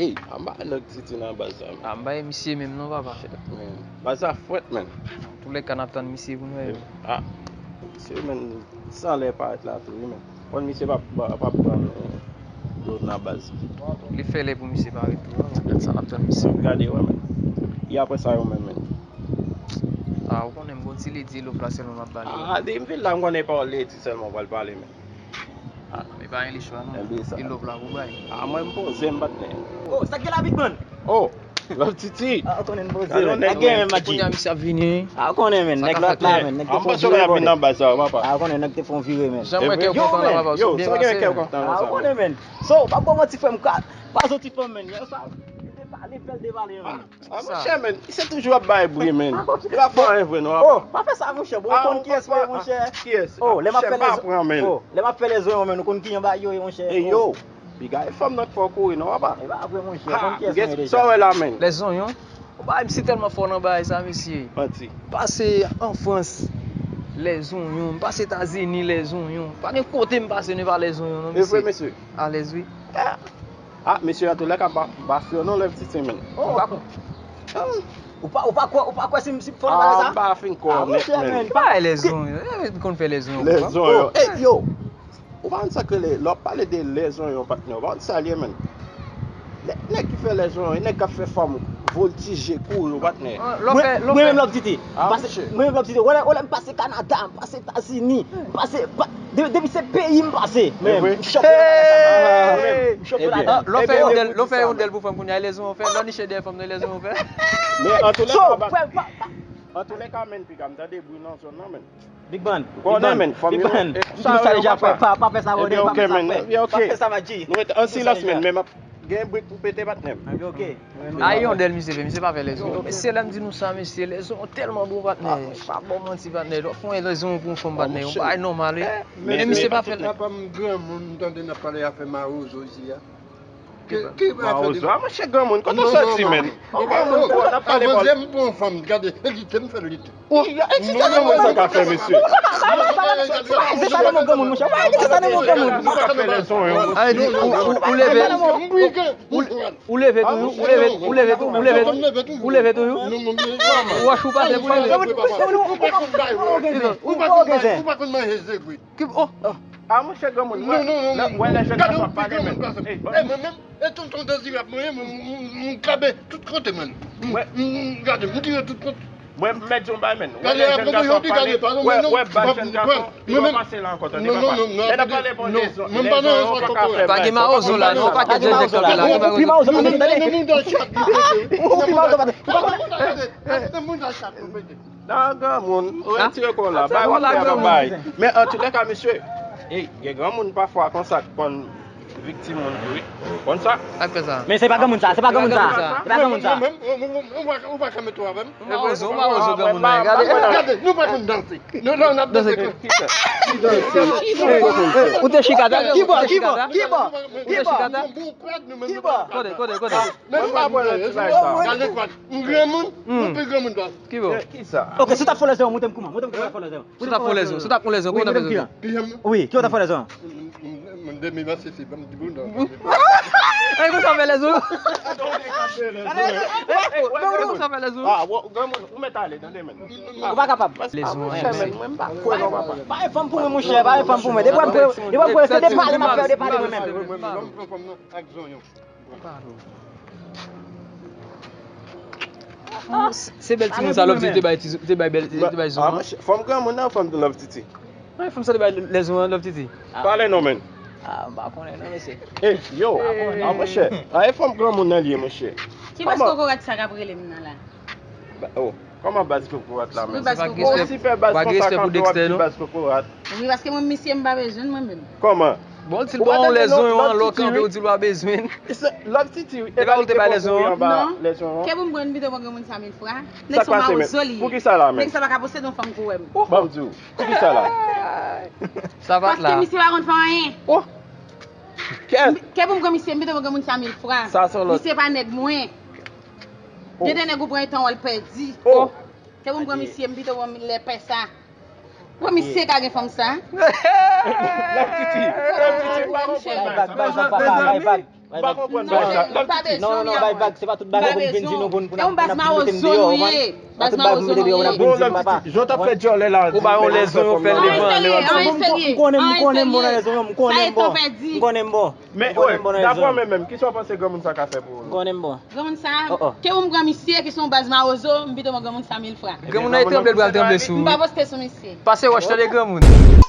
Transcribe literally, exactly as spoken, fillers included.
Ey, anba nèg Titi nan baz la, men. Ah, m pa misye menm non, papa. Shit, man. Baz la frèt, men. Toulèka n ap tann misye pou nou wè. Ah, misye, men, san lè parèt la tou, wi, men. Konn misye p ap, p ap pran, eh, dlo nan baz. Li fè lè pou misye parèt tou, wi. Gad sa n ap tann misye. Gade, wè, men. E apre sa, yo menm, men. Ah, ou konnen m gon ti ledi love la sèlman m ap pale. Ah, di m vin la, m konnen pa w ledi sèlman w pral pale, men. Ah, non, e pa yon lechwa, non. E love la pou bay. Ah, mwen m poze m, patnè. Oh, sa k gen la, Big Man? Oh, Love Titi. Ah, ou konnen m poze, men. Sa k gen, men, Madji? Kounye a misye ap vini. Ah, ou konnen, men. Nèg lòt la, men. Nèg te fon vire, men. Ah, ou konnen nèg te fon vire, men. Jan mwen kè kontan la, papa. Yo, sa gen kè kontan konsa. Ah, ou konnen, men. So, pa bon manti, frè m, pa soti fanm, men. Yè swa, li te pale, fè l devale, men. Ah, monchè, men, misye toujou ap bay bri, men. Li pa fè anyen vre, non, papa. Oh, pa fè sa, monchè. Bon, ou konn kiyès mwen ye, monchè. Kiyès? Oh, lè m ap fè lèzon, oh, lè m ap fè lèzon yo, men, ou konn kijan bagay yo ye, monchè. Ey, yo, piga e fanm nan k fè w kouri, non, papa. E pa vre, monchè, ou konn kiyès mwen ye deja. Sa w wè la, men? Lèzon yo. Ou pa, misye tèlman fò nan bagay sa, mesye. Manti. Pase an Frans, lèzon yo. M pase Etazini, lèzon yo. Pa gen kote m pase, nou pa lèzon yo, non, mesye. E vre, mesye. Alèz, wi. Ah, mesye, antoulèka, m pa, m pa sure non, Love Titi, men. Oh. Ou pa kwè, ou pa, ou pa kwè si m, si m fò nan bagay sa? Ah, m pa fin kwè nèt, men. Ki bagay lèzon yo? Eh, konn fè lèzon yo. Lèzon yo. Ey, yo! Ou pa konn sa k rele, lè w ap pale de lèzon yo, patnè, ou pa konn sa l ye, men. Nèg, nèg ki fè lèzon yo, nèg k ap fè fanm voltije, kouri, patnè. Mwen menm, Love Titi. Ah, monchè. Mwen menm, Love Titi. Ou wè, ou wè m pase Kanada, m pase Etazini, m pase, pa, de-, depi se peyi m pase, men m chòke nan sa. M chòke ladan. Lè w fè yon dèl, lè w fè yon dèl pou fanm kounye a, e lèzon w fè, lè w niche dèyè fanm nan, e lèzon w fè. Men antoulèka, antoulèka, men, piga m tande bri nan zòn nan, men. Big Man, Big Man, Big Man, nou sa deja fè, pa, pa fè sa, pa fè sa, pa fè sa, Madji. Nou ret an silans, men, men m ap gen brik pou pete, patnè m. Ok. A, e yon dèl misye fè, misye pa fè lèzon. Mesye, lè m di nou sa, mesye, lèzon tèlman bon, patnè. Pa bon manti, patnè. Lè w fè yon lèzon pou yon fanm, patnè, yon bagay nòmal, wi. Men misye pa fè lèzon. Papa m granmoun, m tande n ap pale afè mawozo isi a. Ki, ki afè de mawozo? Ah, monchè, granmoun, kote w soti, men? Ou granmoun, n ap pale bòl. Avanse m pran yon fanm, gade, evite m fè lit. Oh, e ki sa nan mwen sa ka fè, mesye? Ou pa egziste sa nan mwen granmoun, monchè. Ou pa egziste sa nan mwen granmoun. Ou pa ka fè lèzon yo. Ay, di, ou, ou, ou leve, ou, ou leve tou, ou leve, ou leve tou, ou leve tou, ou leve tou, ou wach ou pase pou leve. Ou pa konn bay, ou pa konn manje zegwi. Ki, oh. Ah, monchè, granmoun, wè, wè lè jèn gason ap pale, men. Ey, mwen menm, e tonton Dezire ap mwen, mwen, mwen, mwen kabe tout kote, men. Mwen, mwen, gade, mwen tire tout kote. Mwen, m mèt di yon bagay, men. Wè lè jèn gason ap pale, wè, wè, bay jèn gason, li pa pase la ankò, tande, papa. Lè n ap pale pou lèzon, lèzon, yo pa ka fè bagay sa. Pa gen mawozo la, non, pa gen jènjèn kanpe la. Ou pi mawozo pase m, tande. Ou pi mawozo pase m. Ou pa konnen. Nan granmoun, ou retire kò w la, bay w ap bay. Men antoulèka, mesye, ey, gen granmoun pafwa konsa k konn viktim moun tou, wi. Konn sa? Sa k fè sa? Men se pa granmoun sa, se pa granmoun sa. Se pa granmoun sa. Ou pa ka mete w avè m. Ou mawozo, ou mawozo granmoun nan, gade. Gade, nou pa konn danse. Nou la, n ap danse. Ou te chita ta? Ki bò, ki bò, ki bò, ki bò? Ou te chita ta? Ki bò? Kote, kote, kote? Mwen pa pran nan ti bagay sa. Gade kwa. M granmoun, m pi granmoun pase. Ki bò? Kisa? Ok, si w t ap fè lèzon, montre m kouman. Montre m kouman w t ap fè lèzon. Si w t ap fè lèzon, si w t ap fè lèzon, kouman w t ap fè lèzon? Wi, ki w t ap fè lèzon? M, m, m, m, demi masisi, ban m di bounda. Ey, konsa w fè lèzon? Ey, konsa w fè lèzon? Ah, bon, granmoun, ou mèt ale, tande, men. Ou pa kapab. Lèzon, men, men, mwen m pa kwè non, papa. Pa gen fanm pou mwen, monchè, pa gen fanm pou mwen. Depi w ap, depi w ap, se de pale m ap fè, de pale mwen menm. Lòm pran fanm nan ak zonyon. Se bèl timoun sa, Love Titi te bay ti, te bay bèl, te bay zon an. Fanm granmoun nan, fanm Love Titi. Ay, fanm sa te bay lèzon an, Love Titi. Pale non, men. Ah, m pa konnen non, mesye. Eh, yo, ah, monchè. Ah, e fanm granmoun nan li ye, monchè. Ki baz kokorat sa k ap rele m nan la? Oh. Kòman baz kokorat la, men? Wi, baz kokorat. Ou si fè baz konsa kanpe w ap di baz kokorat. Wi, paske mwen, misye, m pa bezwen l, mwen menm. Kòman? Bon, si l ba w lèzon yo an lò kanpe, ou di l pa bezwen l. Love Titi, wi. E pa ou te bay lèzon yo? Non. Kè pou m pran, m pito pran granmoun sa mil fwa. Nèg sa mawozo li ye. Poukisa la, men? Nèg sa pa ka posede yon fanm kou wè m. Ban m di w. Poukisa la? Sa pa t la. Paske misye pa konn fè anyen. Oh. Kè pou m pran misye, m pito pran granmoun sa mil fwa. Sa se yon lòt. Misye pa nèg mwen. Gen de nèg ou pran etan w al pèdi. Oh. Kè pou m pran misye, m pito pran lè pè sa. Pran misye ka gen fanm sa. Love Titi. Love Titi, pa konprann bagay sa. Bay vag, papa, bay vag. M pa konprann bagay sa. Lè l pitit. Non, non, non, bay vag, se pa tout bagay pou m vin di nou pou n pou n ap mete m deyò. Ou konprann? Baz mawozo nou ye. Bon, lè l pitit. Jan w t ap fè djòlè la. Ou ba yon lèzon yo fè l devan lè w ap M konnen, m konnen, m konnen m bon nan lèzon yo, m konnen m bon. M konnen m bon. Men, wè, dapre mwen menm, kisa w panse granmoun sa ka fè pou ou? M konnen m bon. Granmoun sa, ke ou m pran misye ki se yon baz mawozo, m pito pran granmoun sa mil fwa. Granmoun nan e tranble l pral tranble sou ou. M pa poste sou misye. Pase wòch tande granmoun.